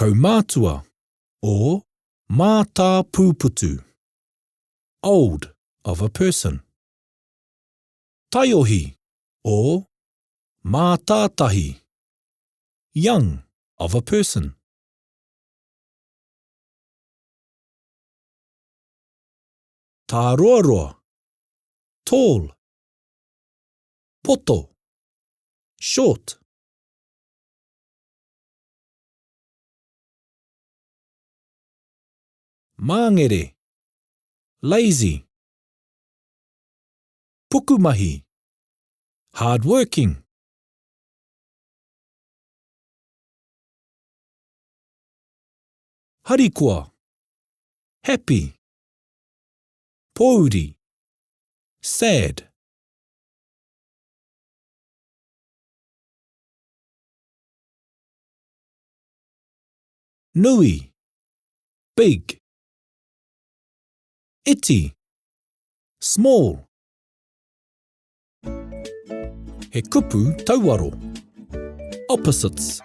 Kaumātua or mātāpūputu, old of a person. Taiohi or mātātahi, young of a person. Tāroaroa, tall. Poto, short. Māngere, lazy. Pukumahi, hard-working. Harikoa, happy. Pōuri, sad. Nui, big. Iti, small. He kupu tauaro, opposites.